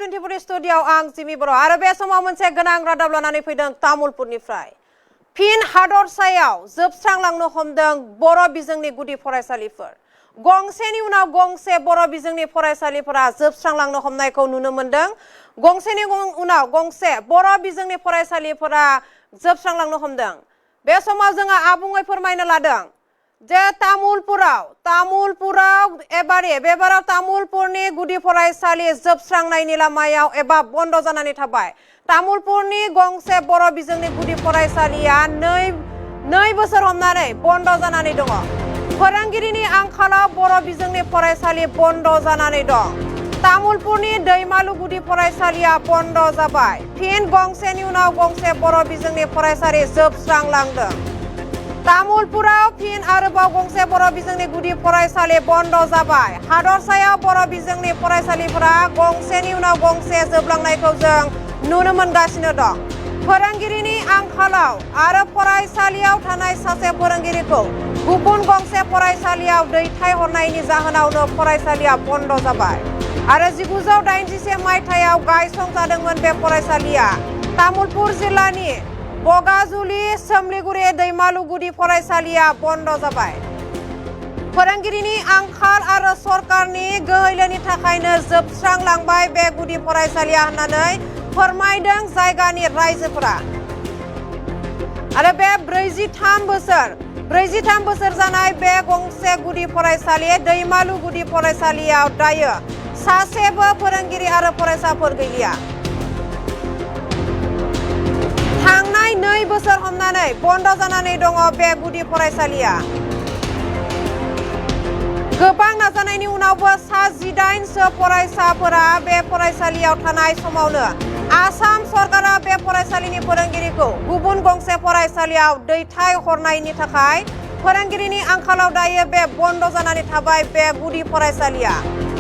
24 स्टुडिय'आव आं जिमि बर' आरो बे समाव मोनसे गोनां रादाब लानानै फैदों तामुलपुरनिफ्राय। फिन हादरसायाव जोबस्रांलांनो हमदों बर' बिजोंनि गुदि फरायसालिफोर। गंसेनि उनाव गंसे बर' बिजोंनि फरायसालिफोरा जोबस्रांलांनो हमनायखौ नुनो मोनदों। गंसेनि उनाव गंसे बर' बिजोंनि फरायसालिफोरा जोबस्रांलांनो हमदों। बे समाव जोङो आबुङै फोरमायनो लादों जे तामुलपुराव बेबाराव तामुलपुरनि गुदि फरायसालि जोबस्रांनायनि लामायाव एबा बन्द जानानै थाबाय। तामुलपुरनि गंसे बर' बिजोंनि गुदि फरायसालिया नै बोसोर हमनानै बन्द जानानै दङ। फोरोंगिरिनि आंखालाव बर' बिजोंनि फरायसालि बन्द जानानै दं। तामुलपुरनि दैमालु गुदि फरायसालिया बन्द जाबाय। फिन गंसेनि उनाव गंसे बर' बिजोंनि फरायसालि जोबस्रांलांदों। तामुलपुराव फिन आरोबाव गंसे बर' बिजोंनि गुदि फरायसालि बन्द जाबाय। हादरसायाव बर' बिजोंनि फरायसालिफोरा गंसेनि उनाव गंसे जोबलांनायखौ जों नुनो मोनगासिनो दं। फोरोंगिरिनि आंखालाव आरो फरायसालियाव थानाय सासे फोरोंगिरिखौ गुबुन गंसे फरायसालियाव दैथायहरनायनि जाहोनावनो फरायसालिया बन्द जाबाय। आरो 1981 मायथाइयाव गायसंजादोंमोन बे फरायसालिया। तामुलपुर जिल्लानि बगाजुलि सोमलिगुरि दैमालु गुदि फरायसालिया बन्द जाबाय। फोरोंगिरिनि आंखाल आरो सरकारनि गोहैलोनि थाखायनो जोबस्रांलांबाय बे गुदि फरायसालिया होननानै फोरमायदों जायगानि रायजोफोरा। आरो बे 43 बोसोर जानाय बे गंसे गुदि फरायसालि दैमालु गुदि फरायसालियाव दायो सासेबो फोरोंगिरि आरो फरायसाफोर गैलिया। थांनाय 2 बोसोर हमनानै बन्द जानानै दङ बे गुदि फरायसालिया। गोबां नाजानायनि उनावबो सा 18 फरायसाफोरा बे फरायसालियाव थानाय समावनो आसाम सरकारा बे फरायसालिनि फोरोंगिरिखौ गुबुन गंसे फरायसालियाव दैथायहरनायनि थाखाय फोरोंगिरिनि आंखालाव दायो बे बन्द जानानै थाबाय बे गुदि फरायसालिया।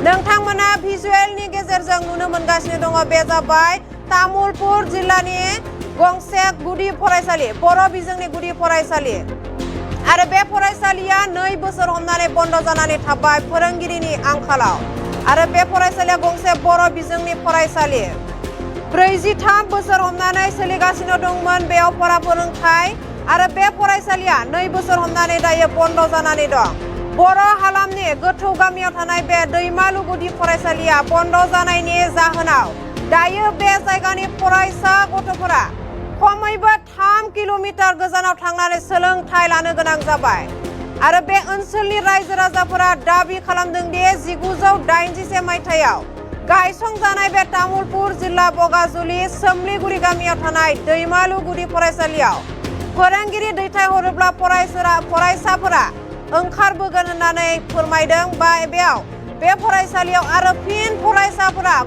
नोंथांमोना भिजुएलनि गेजेरजों नुनो मोनगासिनो दङ। बे जाबाय तामुलपुर जिल्लानि गंसे गुदि फरायसालि, बर' बिजोंनि गुदि फरायसालि। आरो बे फरायसालिया 2 बोसोर हमनानै बन्द जानानै थाबाय फोरोंगिरिनि आंखालाव। आरो बे फरायसालिया गंसे बर' बिजोंनि फरायसालि। 43 बोसोर हमनानै सोलिगासिनो दंमोन बेयाव फरा फोरोंथाय। आरो बे फरायसालिया 2 बोसोर हमनानै दायो बन्द जानानै दं। बर' हालामनि गोथौ गामियाव थानाय बे दैमालु गुदि फरायसालिया बन्द जानायनि जाहोनाव दायो बे जायगानि फरायसा गथ'फोरा खमैबो 3 किल'मिटार गोजानाव थांनानै सोलोंथाइ लानो गोनां जाबाय। आरो बे ओनसोलनि रायजो राजाफोरा दाबि खालामदों दि 1981 मायथाइयाव गायसंजानाय बे तामुलपुर जिल्ला बगाजुलि सोमलिगुरि गामियाव थानाय दैमालु गुदि फरायसालियाव फोरोंगिरि दैथायहरोब्ला फरायसाफोरा ओंखारबोगोन होननानै फोरमायदों। बेयाव बे फरायसालियाव आरो फिन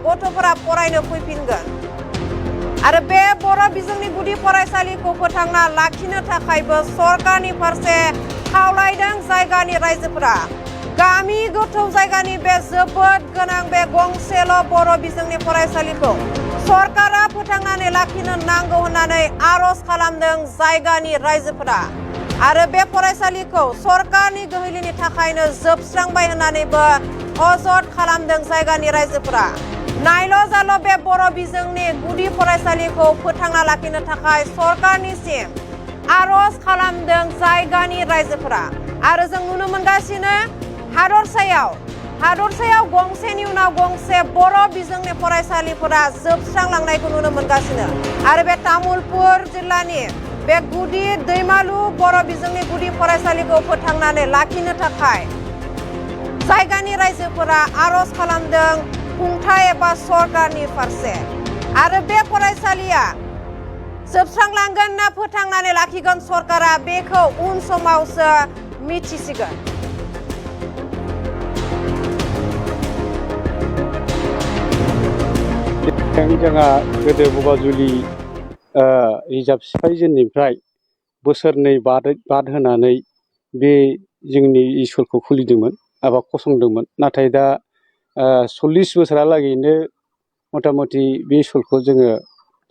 गथ'फोरा फरायनो फैफिनगोन। आरो बे बर' बिजोंनि गुदि फरायसालिखौ फोथांना लाखिनो थाखायबो सरकारनि फारसे खावलायदों जायगानि रायजोफोरा। गामि गोथौ जायगानि बे जोबोद गोनां बे गंसेल' बर' बिजोंनि फरायसालिखौ सरकारा फोथांनानै लाखिनो नांगौ होननानै आर'ज खालामदों जायगानि रायजोफोरा। आरो बे फरायसालिखौ सरकारनि गोहैलोनि थाखायनो जोबस्रांबाय होननानैबो अजद खालामदों जायगानि रायजोफोरा। नायल' जाल' बे बर' बिजोंनि गुदि फरायसालिखौ फोथांना लाखिनो थाखाय सरकारनिसिम आर'ज खालामदों जायगानि रायजोफोरा। आरो जों नुनो मोनगासिनो हादरसायाव गंसेनि उनाव गंसे बर' बिजोंनि फरायसालिफोरा जोबस्रांलांनायखौ नुनो मोनगासिनो। आरो बे तामुलपुर जिल्लानि बे गुदि दैमालु बर' बिजोंनि गुदि फरायसालिखौ फोथांनानै लाखिनो थाखाय जायगानि रायजोफोरा आर'ज खालामदों खुंथाय एबा सरकारनि फारसे। आरो बे फरायसालिया जोबस्रांलांगोन ना फोथांनानै लाखिगोन सरकारा बेखौ उन समावसो मिथिसिगोन। जोंहा गोदो बगाजुलि रिजार्भ सिफायजेननिफ्राय बोसोरनै बाद होनानै बे जोंनि स्कुलखौ खुलिदोंमोन एबा फसंदोंमोन। नाथाय दा 40 बोसोरहालागैनो मथा मथि बे स्कुलखौ जोङो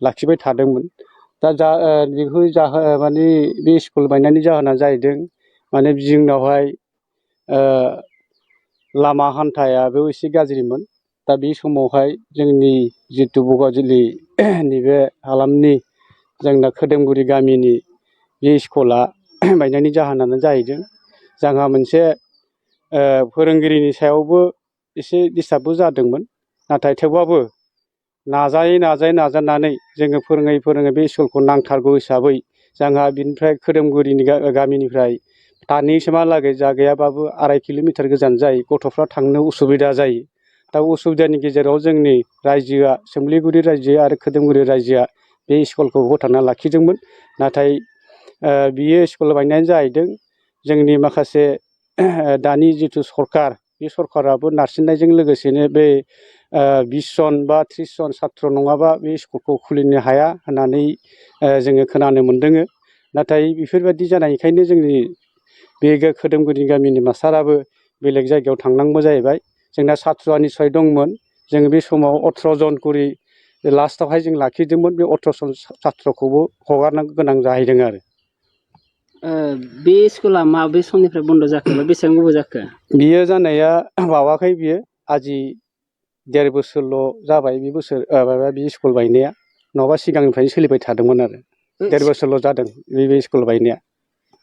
लाखिबाय थादोंमोन। दा बेखौ माने बे स्कुल बायनायनि जाहोना जाहैदों माने जोंनावहाय लामा हान्थायाबो एसे गाज्रिमोन। दा बे समावहाय जोंनि जितु बगाजुलि नैबे हालामनि जोंना खोदोमगुरि गामिनि बे स्कुला बायनायनि जाहोनानो जाहैदों जोंहा मोनसे फोरोंगिरिनि सायावबो एसे डिस्टार्बबो जादोंमोन। नाथाय थेवबाबो नाजानानै जोङो फोरोङै बे स्कुलखौ नांथारगौ हिसाबै जोंहा बिनिफ्राय खोदोमगुरिनि गामिनिफ्राय दानिसिमहालागै जागायाबाबो 2.5 किल'मिटार गोजान जायो। गथ'फ्रा थांनो उसुबिदा जायो। दा उसुबिदानि गेजेराव जोंनि रायजोआ सोमलिगुरि रायजो आरो खोदोमगुरि रायजोआ बे स्कुलखौ फोथांना लाखिदोंमोन। नाथाय बियो स्कुल बायनायानो जाहैदों जोंनि माखासे दानि जिथु सरकार बे सरकाराबो नारसिननायजों लोगोसेनो बे 20 जन बा 30 जन सात्र नङाबा बे स्कुलखौ खुलिनो हाया होननानै जोङो खोनानो मोन्दों। नाथाय बेफोरबायदि जानायखायनो जोंनि बे खोदोमगुरि गामिनि मास्टाराबो बेलेग जायगायाव थांनांगौ जाहैबाय। जोंना सात्र'आ निस्सय दंमोन। जों बे समाव 18 जन करि लास्टआवहाय जों लाखिदोंमोन। बे 18 जन सात्र'खौबो हगारनो गोनां जाहैदों आरो। बे स्कुला माबे समनिफ्राय बन्द' जाखो बा बेसेबां गोबाव जाखो? बियो जानाया बावाखै, बियो आजि 1.5 बोसोरल' जाबाय। बे बोसोर बे स्कुल बायनाया, नङाबा सिगांनिफ्रायनो सोलिबाय थादोंमोन आरो 1.5 बोसोरल' जादों बे स्कुल बायनाया।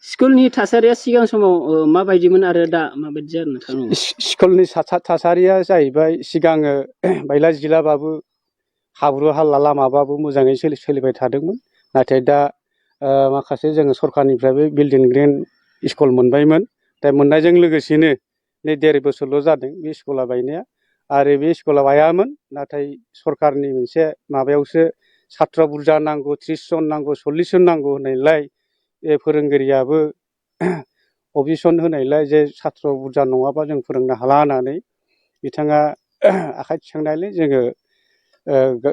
स्कुलनि थासारिया सिगां समाव माबायदिमोन आरो दा माबायदि जानो थाङो? स्कुलनि थासारिया जाहैबाय सिगाङो बायला जिलाबाबो हाब्रु हाला लामाबाबो मोजाङै सोलिबाय थादोंमोन। नाथाय दा माखासे जोङो सरखारनिफ्रायबो बिल्डिं ग्रेन स्कुल मोनबायमोन। दा मोननायजों लोगोसेनो नै 1.5 बोसोरल' जादों बे स्कुला बायनाया। आरो बे स्कुला बायामोन, नाथाय सरखारनि मोनसे माबायावसो सात्र बुरजा नांगौ, 30 जन नांगौ, 40 जन नांगौ होननायलाय बे फोरोंगिरियाबो अबजेक्सन होनायलाय जे सात्र बुरजा नङाबा जों फोरोंनो हाला होननानै बिथाङा आखाइ थिखांनायलाय जोङो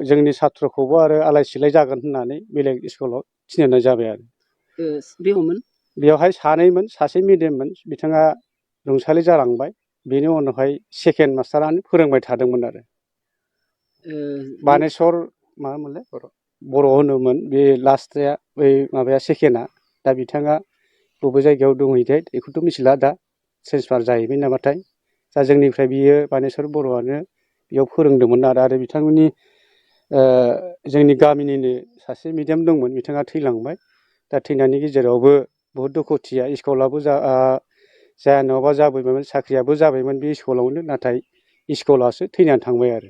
जोंनि सात्रखौबो आरो आलाय सिलाय जागोन होननानै बेलेग स्कुलाव थिनहरनाय जाबाय आरो। बेवहाय सानैमोन, सासे मेडाममोन, बिथाङा रुंसारि जालांबाय। बेनि उनावहाय सेकेन्ड मास्टारानो फोरोंबाय थादोंमोन आरो। बानेस्वर मामोनलाय बर' होनोमोन बे लास्टआ, बै माबाया सेकेन्डआ। दा बिथाङा बबे जायगायाव दंहैथाय बेखौथ' मिथिला, दा ट्रेन्सफार जाहैबाय नामाथाय। दा जोंनिफ्राय बियो बानेस्वर बर'आनो बेयाव फोरोंदोंमोन आरो बिथांमोननि जोंनि गामिनिनो सासे मेडाम दंमोन, बिथाङा थैलांबाय। दा थैनायनि गेजेरावबो बहुद दुखुथिया। स्कुलाबो जाया नङाबा जाबायमोन, साख्रियाबो जाबायमोन बे स्कुलावनो, नाथाय स्कुलासो थैनानै थांबाय आरो।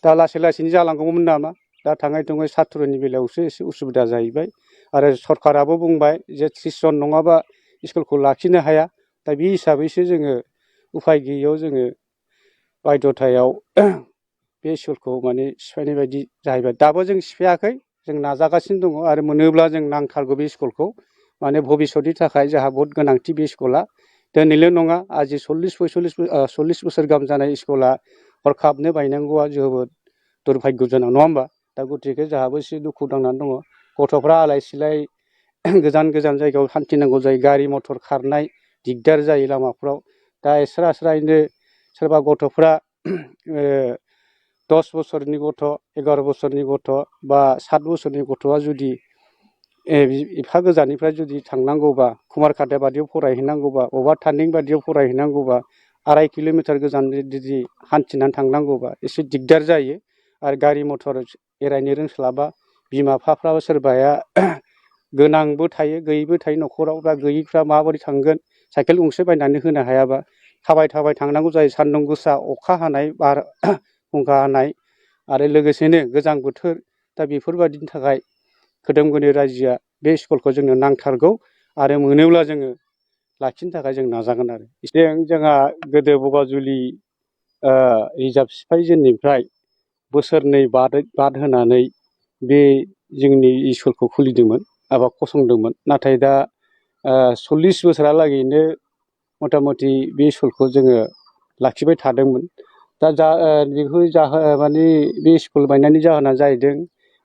दा लासै लासैनो जालांगौमोन नामा। दा थाङै थुङै सात्र'नि बेलायावसो एसे उसुबिदा जाहैबाय। आरो सरकाराबो बुंबाय जे 30 जन नङाबा स्कुलखौ लाखिनो हाया। दा बे हिसाबैसो जोङो उफाय गैयैयाव जोङो बायध'थायाव बे स्कुलखौ माने सिफायनाय बायदि जाहैबाय। दाबो जों सिफायाखै, जों नाजागासिनो दङ आरो मोनोब्ला जों नांथारगौ बे स्कुलखौ। माने भबिसतनि थाखाय जोंहा बहुद गोनांथि बे स्कुला। दिनैल' नङा, आजि 40 बोसोर गाहाम जानाय स्कुला हरखाबनो बायनांगौआ जोबोद दुरभाग्यजनक, नङा होमबा। दा गतिके जोंहाबो एसे दुखु नांनानै दङ। गथ'फ्रा आलाय सिलाय गोजान गोजान जायगायाव हान्थिनांगौ जायो, गारि मथर खारनाय दिगदार जायो लामाफ्राव। दा एस्रायैनो सोरबा गथ'फ्रा 10 बोसोरनि गथ', 11 बोसोरनि गथ' बा 7 बोसोरनि गथ'आ जुदि एफा गोजाननिफ्राय जुदि थांनांगौबा, कुमारखाता बादियाव फरायहैनांगौबा, बबेबा टार्निं बादियाव फरायहैनांगौबा, 2.5 किल'मिटार गोजान जुदि हान्थिनानै थांनांगौबा एसे दिगदार जायो। आरो गारि मथर एरायनो रोंस्लाबा, बिमा बिफाफ्राबो सोरबाया गोनांबो थायो, गैयैबो थायो न'खराव। दा गैयैफ्रा माबोरै थांगोन, साइकेल गंसे बायनानै होनो हायाबा थाबाय थांनांगौ जायो। सान्दुं गोसा, अखा हानाय, बारहुंखा हानाय आरो लोगोसेनो गोजां बोथोर। दा बेफोरबायदिनि थाखाय खोदोमगुरि रायजोआ बे स्कुलखौ जोंनो नांथारगौ आरो मोनोब्ला जोङो लाखिनो थाखाय जों नाजागोन आरो। जोंहा गोदो बगाजुलि रिजार्भ सिफायजेननिफ्राय बोसोरनै बाद होनानै बे जोंनि स्कुलखौ खुलिदोंमोन एबा फसंदोंमोन। नाथाय दा 40 बोसोरहालागैनो मथा मथि बे स्कुलखौ जोङो लाखिबाय थादोंमोन। दा बेखौ माने बे स्कुल बायनायनि जाहोना जाहैदों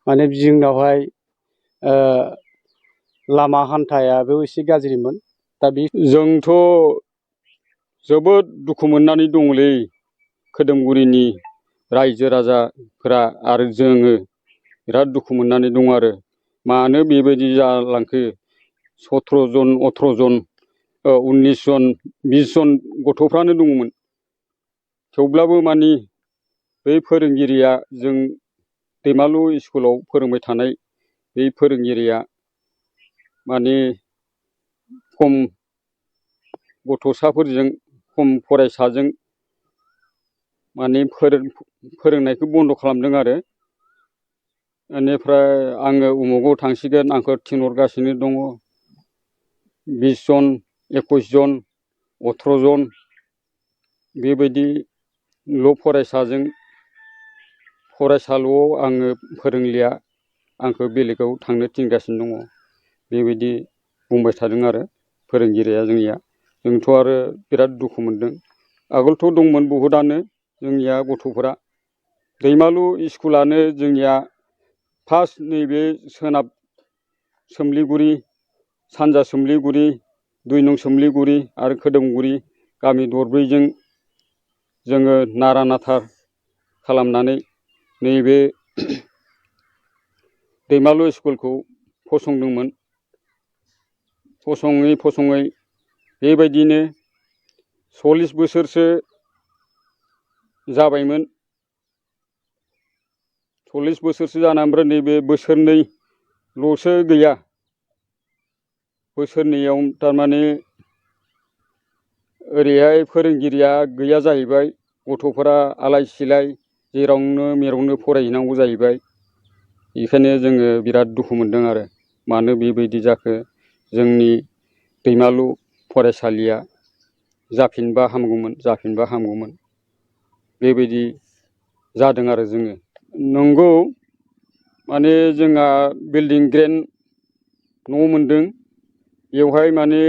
माने जोंनावहाय लामा हान्थायाबो एसे गाज्रिमोन। दा जोंथ' जोबोद दुखु मोननानै दङलै खोदोमगुरिनि रायजो राजाफोरा आरो जोङो बिराद दुखु मोननानै दं आरो। मानो बेबायदि जालांखो। 17 जन, 18 जन, 19 जन, 20 जन गथ'फ्रानो दङमोन। थेवब्लाबो मानि बै फोरोंगिरिया जों दैमालु स्कुलाव फोरोंबाय थानाय बै फोरोंगिरिया माने खम गथ'साफोरजों खम फरायसाजों माने फोरोंनायखौ बन्द' खालामदों आरो बेनिफ्राय आङो उमुगाव थांसिगोन आंखौ थिनहरगासिनो दङ 20 जन 21 जन 18 जन बेबायदिल' फरायसाजों फरायसालियाव आङो फोरोंलिया आंखौ बेलेगाव थांनो थिनगासिनो दङ बेबायदि बुंबाय थादों आरो फोरोंगिरिया जोंनिया जोंथ' आरो बिराद दुखु मोनदों आगोलथ' दंमोन बहुदआनो जोंनिया गथ'फोरा दैमालु स्कुलानो जोंनिया फार्स्ट नैबे सोनाब सोमलिगुरि सानजा सोमलिगुरि 2 नं सोमलिगुरि आरो खोदोमगुरि गामि दरब्रैजों जोङो नारा नाथा खालामनानै नैबे दैमालु स्कुलखौ फसंदोंमोन फसङै बेबायदिनो 40 बोसोरसो जाबायमोन 40 बोसोरसो जाना ओमफ्राय नैबे बोसोरनैल'सो गैया बोसोरनैयाव थारमाने ओरैहाय फोरोंगिरिया गैया जाहैबाय गथ'फोरा आलाय सिलाय जेरावनो मेरावनो फरायहैनांगौ जाहैबाय बेखायनो जोङो बिराद दुखु मोनदों आरो मानो बेबायदि जाखो जोंनि दैमालु फरायसालिया जाफिनबा हामगौमोन बेबायदि जादों आरो जोङो नंगौ माने जोंहा बिल्डिं ग्रेन्ड न' मोनदों बेवहाय माने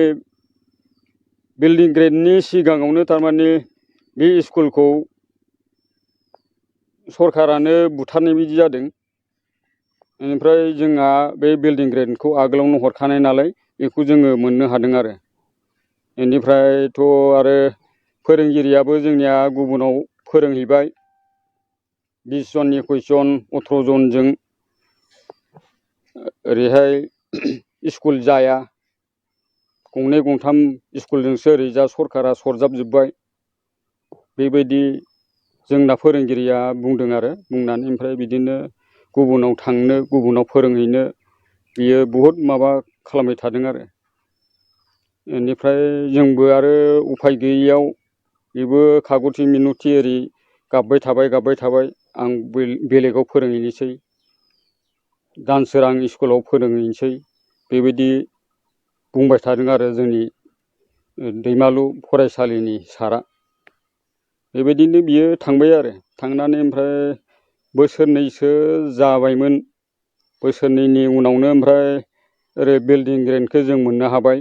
बिल्डिं ग्रेन्डनि सिगाङावनो थारमाने बे स्कुलखौ सरकारानो बुथारनाय बायदि जादों बेनिफ्राय जोंहा बे बिल्डिं ग्रेन्डखौ आगोलावनो हरखानाय नालाय बेखौ जोङो मोननो हादों आरो बेनिफ्रायथ' आरो फोरोंगिरियाबो जोंनिया गुबुनाव फोरोंहैबाय 20 जन 21 जन 18 जनजों ओरैहाय स्कुल जाया गंनै गंथाम स्कुलजोंसो ओरैजा सरकारा सरजाबजोब्बाय बेबायदि जोंना फोरोंगिरिया बुंदों आरो बुंनानै ओमफ्राय बिदिनो गुबुनाव थांनो गुबुनाव फोरोंहैनो बियो बहुद माबा खालामबाय थादों आरो बेनिफ्राय जोंबो आरो उफाय गैयैयाव बेबो कागजि मिनथि ओरै गाबबाय थाबाय आं बेलेगाव फोरोंहैनोसै दानसोरां स्कुलाव फोरोंहैनोसै बेबायदि बुंबाय थादों आरो जोंनि दैमालु फरायसालिनि सारा बेबायदिनो बियो थांबाय आरो थांनानै ओमफ्राय बोसोरनैसो जाबायमोन बोसोरनैनि उनावनो ओमफ्राय ओरै बिल्डिं ग्रेन्डखौ जों मोननो हाबाय